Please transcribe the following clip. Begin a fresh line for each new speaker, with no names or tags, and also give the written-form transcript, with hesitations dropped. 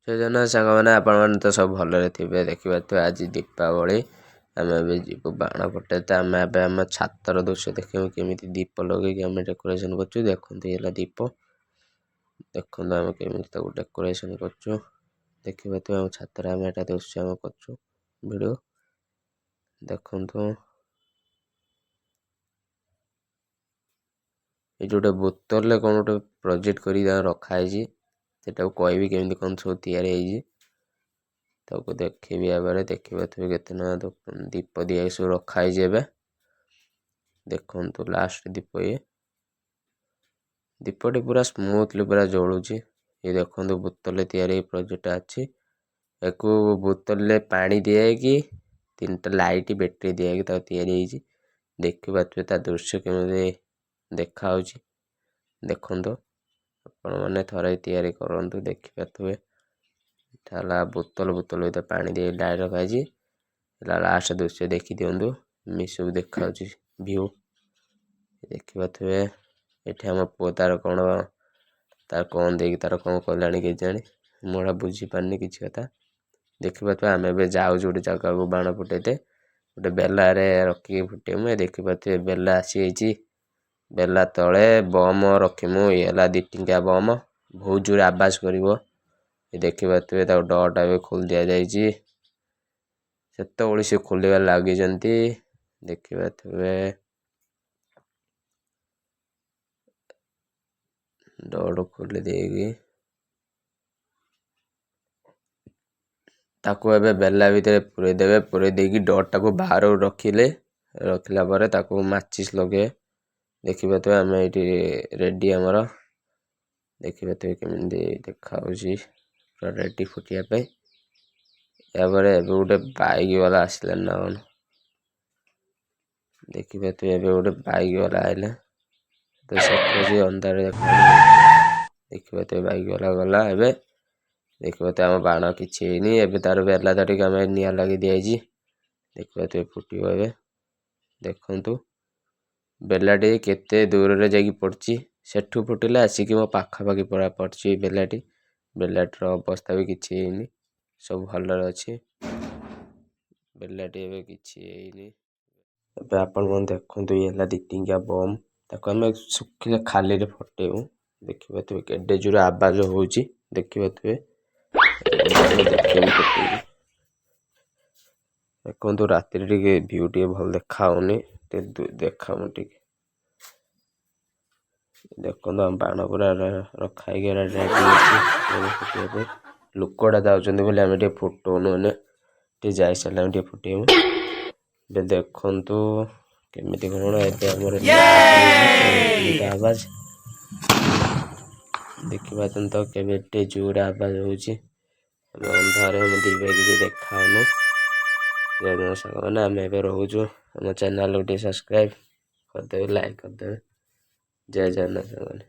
ଜୟ ଜଗନ୍ନାଥ ସାଙ୍ଗମାନେ, ଆପଣମାନେ ତ ସବୁ ଭଲରେ ଥିବେ। ଦେଖିପାରୁଥିବେ, ଆଜି ଦୀପାବଳି। ଆମେ ଏବେ ଯିବୁ ବାଣ ଫଟେଇ। ତ ଆମେ ଏବେ ଆମ ଛାତର ଦୃଶ୍ୟ ଦେଖିବୁ, କେମିତି ଦୀପ ଲଗେଇକି ଆମେ ଡେକୋରେସନ୍ କରୁଛୁ। ଦେଖନ୍ତୁ, ଇଏ ହେଲା ଦୀପ। ଦେଖନ୍ତୁ, ଆମେ କେମିତି ତାକୁ ଡେକୋରେସନ୍ କରୁଛୁ। ଦେଖିପାରୁଥିବେ, ଆମ ଛାତରେ ଆମେ ଏଇଟା ଦୃଶ୍ୟ ଆମେ କରୁଛୁ ଭିଡ଼ିଓ। ଦେଖନ୍ତୁ, ଏଇଠି ଗୋଟେ ବୋତଲରେ କ'ଣ ଗୋଟେ ପ୍ରୋଜେକ୍ଟ କରିକି ତାକୁ ରଖାହେଇଛି। ସେଟାକୁ କହିବି କେମିତି କ'ଣ ସବୁ ତିଆରି ହେଇଛି, ତାକୁ ଦେଖିବି। ଏବାରେ ଦେଖିପାରୁଥିବେ, କେତେ ନା ଦୀପ ଦିଆ ସବୁ ରଖା ହେଇଛି ଏବେ। ଦେଖନ୍ତୁ, ଲାଷ୍ଟ ଦୀପ ଇଏ। ଦୀପଟି ପୁରା ସ୍ମୁଥଲି ପୁରା ଜଳୁଛି। ଏ ଦେଖନ୍ତୁ, ବୋତଲରେ ତିଆରି ପ୍ରୋଜେକ୍ଟ ଅଛି। ୟାକୁ ବୋତଲରେ ପାଣି ଦିଆହେଇକି, ତିନିଟା ଲାଇଟ୍, ବ୍ୟାଟେରୀ ଦିଆହେଇକି ତାକୁ ତିଆରି ହେଇଛି। ଦେଖିପାରୁଥିବେ, ତା ଦୃଶ୍ୟ କେମିତି ଦେଖାହେଉଛି। ଦେଖନ୍ତୁ, ଆପଣମାନେ ଥରେ ତିଆରି କରନ୍ତୁ। ଦେଖିପାରୁଥିବେ, ଏଟା ହେଲା ବୋତଲ। ବୋତଲ ଭିତରେ ପାଣି ଦେଇ ଲାଇଟ୍ ରଖାହେଇଛି। ହେଲା ଲାଷ୍ଟ ଦୃଶ୍ୟ, ଦେଖିଦିଅନ୍ତୁ, ଏମିତି ସବୁ ଦେଖାଯାଉଛି ଭିଉ। ଦେଖିପାରୁଥିବେ, ଏଠି ଆମ ପୁଅ ତାର କ'ଣ ଦେଇକି ତାର କ'ଣ କଲାଣି କେଜାଣି, ମୁଁ ଏଟା ବୁଝିପାରୁନି କିଛି କଥା। ଦେଖିପାରୁଥିବେ, ଆମେ ଏବେ ଯାଉଛୁ ଗୋଟେ ଜାଗାକୁ ବାଣ ଫୁଟେଇତେ। ଗୋଟେ ବେଲାରେ ରଖିକି ଫୁଟେଇମୁ। ଏ ଦେଖିପାରୁଥିବେ, ବେଲା ଆସିଯାଇଛି। ବେଲା ତଳେ ବମ ରଖିମୁ। ଇଏ ହେଲା 2 ଟଙ୍କିଆ ବମ, ବହୁତ ଜୋରେ ଆବାଜ କରିବ। ଏ ଦେଖିପାରୁଥିବେ, ତାକୁ ଡରଟା ବି ଖୋଲି ଦିଆଯାଇଛି। ସେତେବେଳୁ ସେ ଖୋଲିବାରେ ଲାଗିଛନ୍ତି। ଦେଖିପାରୁଥିବେ, ଡର ଖୋଲି ଦେଇକି ତାକୁ ଏବେ ବେଲା ଭିତରେ ପୁରେଇ ଦେବେ। ପୁରେଇ ଦେଇକି ଡରଟାକୁ ବାହାରକୁ ରଖିଲେ, ରଖିଲା ପରେ ତାକୁ ମାଚିସ୍ ଲଗେଇବେ। ଦେଖିପାରୁଥିବେ, ଆମେ ଏଇଠି ରେଡ଼ି ଆମର। ଦେଖିପାରୁଥିବେ, କେମିତି ଦେଖାହେଉଛି, ପୁରା ରେଡ଼ି ଫୁଟିବା ପାଇଁ। ଏହାପରେ ଏବେ ଗୋଟେ ବାଇକ୍ ବାଲା ଆସିଲାନି ନା କ'ଣ? ଦେଖିପାରୁଥିବେ, ଏବେ ଗୋଟେ ବାଇକ୍ ବାଲା ଆଇଲା। ତ ସେଠି ଅନ୍ଧାର ଦେଖିପାରୁଥିବେ, ବାଇକ୍ ବାଲା ଗଲା। ଏବେ ଦେଖିପାରୁଥିବେ, ଆମ ବାଣ କିଛି ହେଇନି। ଏବେ ତାର ବେଲା ଧରିକି ଆମେ ନିଆଁ ଲଗେଇ ଦିଆହେଇଛି। ଦେଖିପାରୁଥିବେ, ଫୁଟିବ ଏବେ। ଦେଖନ୍ତୁ, ବେଲାଟି କେତେ ଦୂରରେ ଯାଇକି ପଡ଼ିଛି। ସେଠୁ ଫୁଟିଲେ ଆସିକି ମୋ ପାଖାପାଖି ପୁରା ପଡ଼ିଛି ବେଲାଟି। ବେଲାଟିର ଅବସ୍ଥା ବି କିଛି ହେଇନି, ସବୁ ଭଲରେ ଅଛି। ବେଲାଟି ଏବେ କିଛି ହେଇନି। ଏବେ ଆପଣମାନେ ଦେଖନ୍ତୁ, ଇଏ ହେଲା 2 ଟଙ୍କିଆ ବମ୍। ତାକୁ ଆମେ ଶୁଖିଲା ଖାଲିରେ ଫଟେଇବୁ। ଦେଖିପାରୁଥିବେ, କେଡ଼େ ଜୋରେ ଆବାଜ ହେଉଛି। ଦେଖିପାରୁଥିବେ, ଦେଖେଇବୁ ଫଟେଇକି। ଦେଖନ୍ତୁ, ରାତିରେ ଟିକେ ଭିଉ ଟିକେ ଭଲ ଦେଖା ହଉନି। ଟିକେ ଦେଖାଉ ଟିକେ। ଦେଖନ୍ତୁ, ଆମ ବାଣ ପୁରା ରଖା ହେଇକି ରେଡ଼ି ଅଛି ଫୁଟିବା ପାଇଁ। ଲୋକଟା ଯାଉଛନ୍ତି ବୋଲି ଆମେ ଟିକେ ଫୁଟଉନୁ। ଏନେ ଟିକେ ଯାଇସାରିଲେ ଆମେ ଟିକେ ଫୁଟେଇବୁ। ଏବେ ଦେଖନ୍ତୁ କେମିତି କ'ଣ। ଏବେ ଆମର ଆବାଜ ଦେଖିପାରୁଛନ୍ତି ତ, କେବେ ଏତେ ଜୋରେ ଆବାଜ ହେଉଛି। ଆମେ ଅନ୍ଧାରରେ ଆମେ ଦି ଭାଇ କିଛି ଦେଖାଉନୁ। ଜୟ ସାଙ୍ଗମାନେ, ଆମେ ଏବେ ରହୁଛୁ। ଆମ ଚ୍ୟାନେଲକୁ ଟିକେ ସବସ୍କ୍ରାଇବ୍ କରିଦେବେ, ଲାଇକ୍ କରିଦେବେ। ଜୟ ଜଗନ୍ନାଥ ସାଙ୍ଗମାନେ।